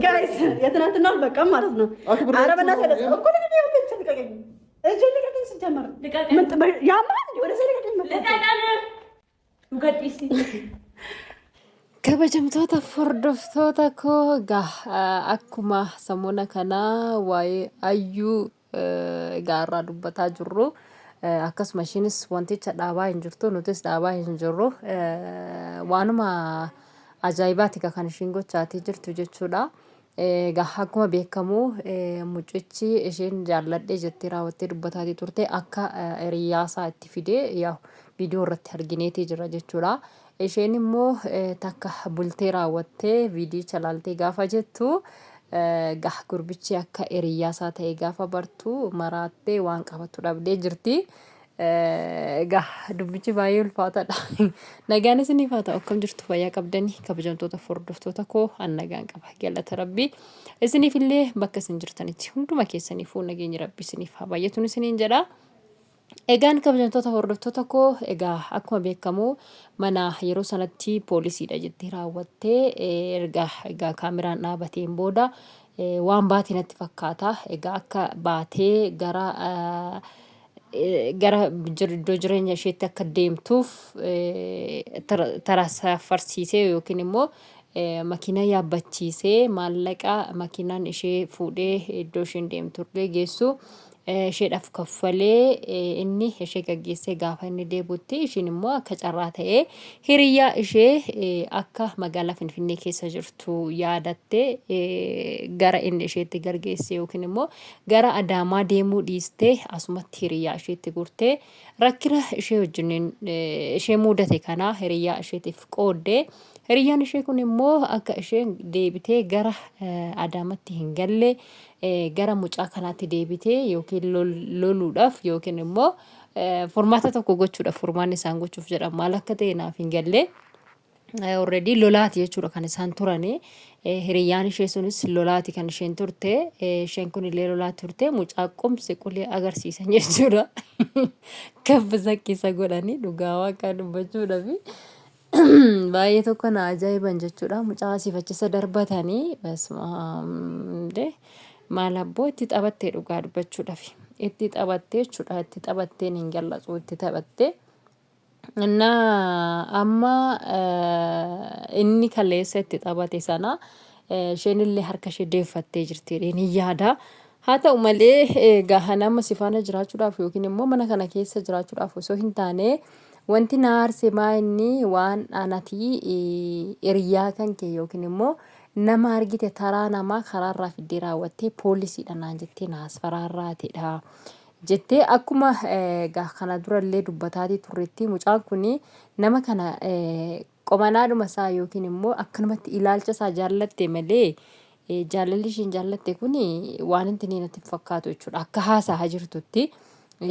Guys የትናንትናው አልበቃም ማለት ነው። ኧረ በእናትህ እኮ ልቀቀኝ፣ እጄን ልቀቀኝ። ሲጀመር ያማል። ወደዚያ ልቀቀኝ። Kabajamtoota hordoftoota koo egaa akkuma samoona kanaa waa'ee Ayyuu egaa irraa dubbataa jirru akkasuma ishiinis wanticha dhaabaa hin jirtu nutis dhaabaa hin jirru waanuma ajaa'ibaati kan ishiin gochaatii jirtu jechuudha. Egaa akkuma beekamu mucichi isheen jaalladhe jettee raawwattee dubbataatii turte akka hiriyyaasaa itti fidee yaa viidiyoo irratti argineetii jira jechuudha. Isheen immoo takka bultee raawwattee viidiyicha laaltee gaafa jettu egaa gurbichi akka hiriyyaasaa ta'e gaafa bartu maraattee waan qabattu dhabdee jirti. Egaa dubbichi baay'ee ulfaataadha. Nagaan isiniif haa ta'u akkam jirtu fayyaa qabdanii kabajamtoota hordoftoota koo an nagaan qaba galata rabbii. Isiniif illee bakka isin jirtanitti hunduma keessaniifuu nageenyi rabbii isiniif haa baay'atuun isiniin jedha. Egaan kabajamtoota hordoftoota koo egaa akkuma beekamu mana yeroo sanatti poolisiidha jettee raawwattee erga egaa kaameraan dhaabateen booda waan baate natti fakkaata. Egaa akka baatee gara gara iddoo jireenya isheetti akka deemtuuf tara yookiin immoo makiinaa yaabbachiisee maallaqa makiinaan ishee fuudhee iddoo isheen deemtullee geessu isheedhaaf kaffalee inni ishee gaggeessee gaafa inni deebutti ishiin immoo akka carraa ta'ee hiriyyaa ishee akka magaalaa Finfinnee keessa jirtu yaadattee gara inni isheetti gargeesse yookiin immoo gara Adaamaa deemuu dhiistee asumatti hiriyyaa isheetti gurtee rakkina ishee wajjiniin ishee mudate kana hiriyyaa isheetiif qooddee hiriyyaan ishee kun immoo akka isheen deebitee gara Adaamatti hin galle gara mucaa kanaatti deebitee yookiin loluudhaaf yookiin immoo furmaata tokko gochuudhaaf furmaanni isaan gochuuf jedhan maal akka ta'e naaf hin galle. Already lolaati jechuudha kan isaan turani. Hiriyyaan ishee sunis lolaati kan isheen turte. Isheen kun illee lolaa turte. Mucaa qomse qulee agarsiisan jechuudha. Kabba sakkisa godhanii dhugaa waaqaa dubbachuudhaafi. Baay'ee tokko na ajaa'iban jechuudha. Mucaa asiif achisa darbatanii basmaam maal abboo itti taphattee dhugaa dubbachuudhaaf. Itti taphattee jechuudha. Itti taphatteen hin gallatsu itti taphattee. Innaa amma inni kaleessa itti taphate sana isheen illee harka ishee deeffattee jirti jedheen hin yaada. Haa ta'u malee egaa nama si faana jiraachuudhaaf yookiin immoo mana kana keessa jiraachuudhaaf osoo hin taane wanti na aarse maa inni waan anati hiriyaa kan kee yookiin immoo nama argite taraa namaa karaarraa fiddee raawwattee poolisiidha naan jettee na asfaraarraatedha. Jettee akkuma egaa kana durallee dubbataatii turretti mucaan kun nama kana qomanaadhuma isaa yookiin immoo akkanumatti ilaalcha isaa jaallatte malee jaalalli isheen jaallatte kun waan inni natti hin fakkaatu jechuudha. Akka haasa'aa jirtutti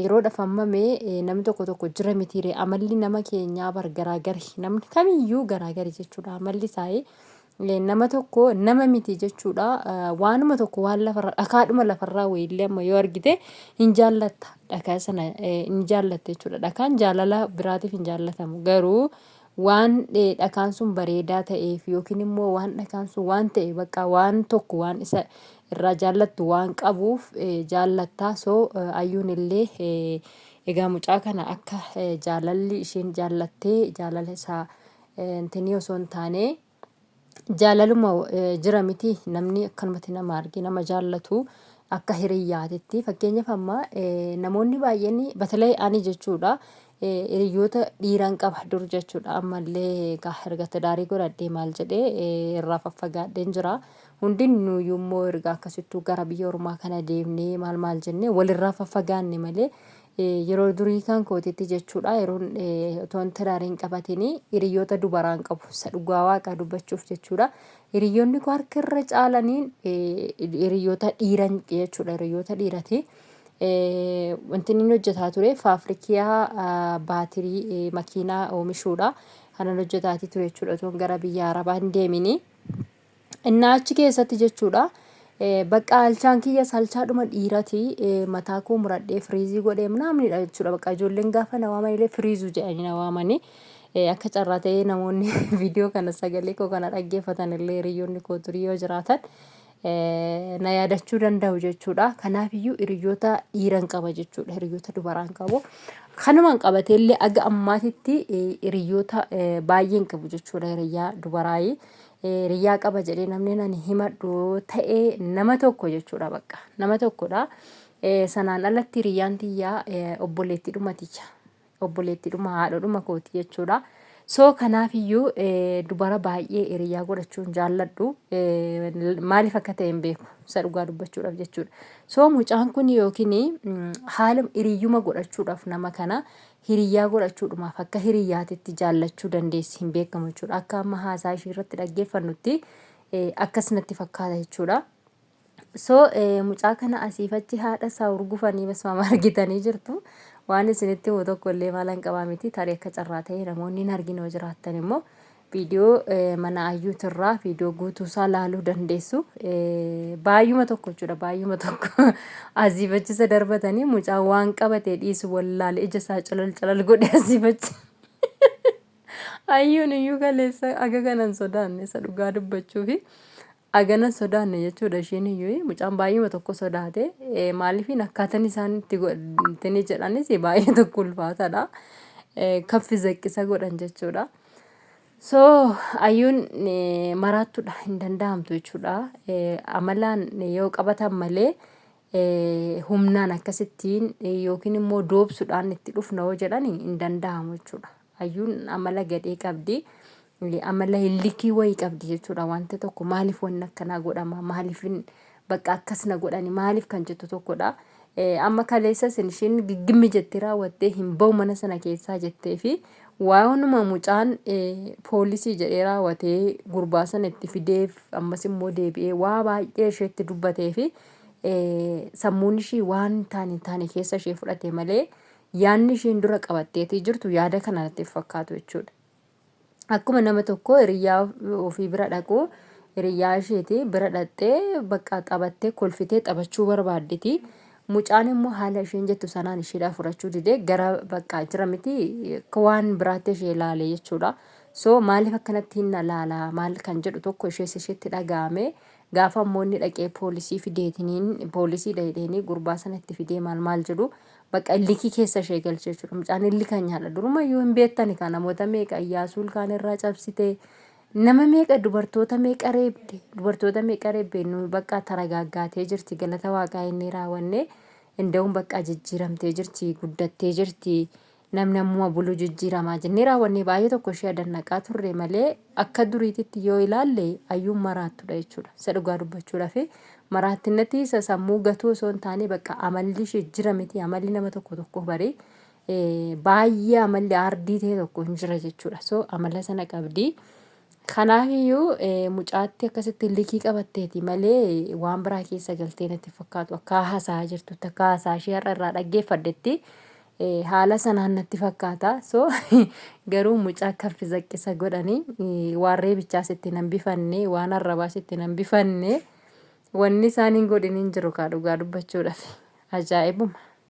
yeroodhaaf ammamee namni tokko tokko jira mitiiree amalli nama keenyaa bar garaagari namni kamiyyuu garaagari jechuudha amalli isaa Nama tokko nama miti jechuudha. Waanuma tokko waan lafarra dhakaadhuma lafarraa wayiillee amma yoo argite hin jaallatta. Dhakaa sana hin jaallatta jechuudha. Dhakaan jaalala biraatiif hin jaallatamu. Garuu waan dhakaan sun bareedaa ta'eef yookiin immoo waan dhakaan sun waan ta'e bakka waan tokko waan isa irraa jaallattu waan qabuuf jaallatta. So ayyuun illee egaa mucaa kana akka jaalalli isheen jaallattee jaalala isaa intinii osoo hin taane jaalaluma jira miti namni akkanumatti nama arge nama jaallatu akka hiriyyaatitti fakkeenyaaf amma namoonni baay'een batalee ani jechuudha hiriyyoota dhiiraan qaba dur jechuudha ammallee egaa erga tidaarii godhadhee maal jedhee irraa faffagaadheen jira hundinuyyuu immoo erga akkasittuu gara biyya ormaa kana deemnee maal maal jennee walirraa faffagaanne malee Yeroo durii kan kootitti jechuudha yeroon otoon tidaarii hin qabatin hiriyoota dubaraan qabu isa dhugaa waaqaa dubbachuuf jechuudha. Hiriyoonni koo harka irra caalaniin hiriyoota dhiiran jechuudha hiriyoota dhiirati. Wanti inni hojjetaa ture faafrikiyaa baatirii makiinaa oomishuudha. Kanan hojjetaatii ture jechuudha otoon gara biyya arabaa hin deemini. Innaa achi keessatti jechuudha Bakka halchaan kiyya salchaadhuma dhiirati mataa koo muradhee firiizii godhee manaamnidha jechuudha. Bakka ijoolleen gaafa na waaman illee firiizuu jedhanii na waamanii. Akka carraa ta'ee namoonni viidiyoo kana sagalee koo kana dhaggeeffatan illee hiriyoonni koo turii yoo jiraatan na yaadachuu danda'u jechuudha. Kanaafiyyuu hiriyoota dhiiran qaba jechuudha. Hiriyoota dubaraan qabu. Kanumaan qabatee illee aga ammaatitti hiriyoota baay'een qabu jechuudha. Hiriyaa dubaraayi. Hiriyaa qaba jedhee namni ani himadhu ta'e nama tokko jechuudha bakka. Nama tokkodha. Sanaan alatti hiriyyaan tiyyaa obboleettidhuma tiyya. Obboleettidhuma haadhodhuma kooti jechuudha. So kanaafiyyuu dubara baay'ee hiriyaa godhachuu hin jaalladhu. Maaliif akka ta'e hin beeku. Isa dhugaa dubbachuudhaaf jechuudha. So mucaan kun yookiin haala hiriyyuma godhachuudhaaf nama kana hiriyyaa godhachuudhumaaf akka hiriyyaatitti jaallachuu dandeessi hin beekamu jechuudha. Akka amma haasaa ishii irratti dhaggeeffannutti akkas natti fakkaata jechuudha. So mucaa kana asiif achi haadha isaa urgufanii basmaama argitanii jirtu. Waan isinitti himu tokko illee maalan qabaa miti. Tarii akka carraa ta'e namoonni hin argine yoo jiraattan immoo viidiyoo mana ayyuutirraa viidiyoo guutuu isaa laaluu dandeessu. Baay'uma tokko jechuudha. Baay'uma tokko asiif achi isa darbatanii mucaan waan qabatee dhiisu wallaale ija isaa calal calal godhe asiif achi. Ayyuun iyyuu kaleessa aga kanan sodaanne isa dhugaa dubbachuufi. Agana sodaanne jechuudha ishiin iyyuu mucaan baay'eema tokko sodaate maaliifiin akkaatan isaan itti godhanii jedhanis baay'ee tokko ulfaataadha. Kaffi zaqqisa godhan jechuudha. So ayyuun maraattudha hin danda'amtu jechuudha. Amalaan yoo qabatan malee humnaan akkasittiin yookiin immoo doobsuudhaan itti dhufna yoo jedhan hin danda'amu jechuudha. Ayyuun amala gadhee qabdi. Amala hillikii wayii qabdi jechuudha. Wanta tokko maaliif wanni akkanaa godhama? Maaliif bakka akkas na godhani? Maaliif kan jettu tokkodha. Amma kaleessa isin ishiin giggimmi jettee raawwattee hin ba'u mana sana keessaa jettee fi waanuma mucaan poolisii jedhee raawwatee gurbaa sana itti fideef ammas immoo deebi'ee waa baay'ee isheetti dubbatee fi sammuun ishii waan hin taane hin taane keessa ishee fudhate malee yaadni isheen dura qabatteetii jirtu yaada kana natti hin fakkaatu jechuudha. Akkuma nama tokko hiriyyaa ofii bira dhaqu hiriyyaa isheeti bira dhaqxee bakka taphattee kolfitee taphachuu barbaadditi. Mucaan immoo haala isheen jettu sanaan isheedhaa fudhachuu didee gara bakka jira miti akka waan biraatti ishee ilaale jechuudha. So maaliif akkanatti hin ilaala maal kan jedhu tokko ishees isheetti dhaga'ame. Gaafa ammoo inni dhaqee poolisii fideetiniin poolisiidha jedheenii gurbaa sana itti fidee maal maal jedhu bakka illikii keessa ishee galche jechuudha. Mucaan illikanyaadha. Durumayyuu hin beektani kan namoota meeqa Iyyaasuu ilkaan irraa cabsite nama meeqa dubartoota meeqa reebde dubartoota meeqa reebbe nu bakka taragaaggaatee jirti galata waaqaa inni raawwanne inda'uun bakka jijjiiramtee jirti guddattee jirti namni ammuma bulu jijjiiramaa jennee raawwannee baay'ee tokko ishee adannaqaa turre malee akka duriititti yoo ilaalle ayyuun maraattudha jechuudha. Isa dhugaa dubbachuudhaaf maraattinnatti isa sammuu gatuu osoo hin taane bakka amalli ishee jira miti amalli nama tokko tokko bare baay'ee amalli aardii ta'e tokko hin jira jechuudha. So amala sana qabdi. Kanaafiyyuu mucaatti akkasitti likii qabatteeti malee waan biraa keessa galtee natti fakkaatu akka haasa'aa jirtutti akka haasaa ishee har'a irraa dhaggeeffadhetti haala sanaan natti fakkaata. So garuu mucaa kaffi zaqqisa godhanii waan reebichaas itti nan bifanne waan arrabaas itti nan bifanne wanni isaan hin godhin hin jiru kaa dhugaa dubbachuudhaaf ajaa'ibuma.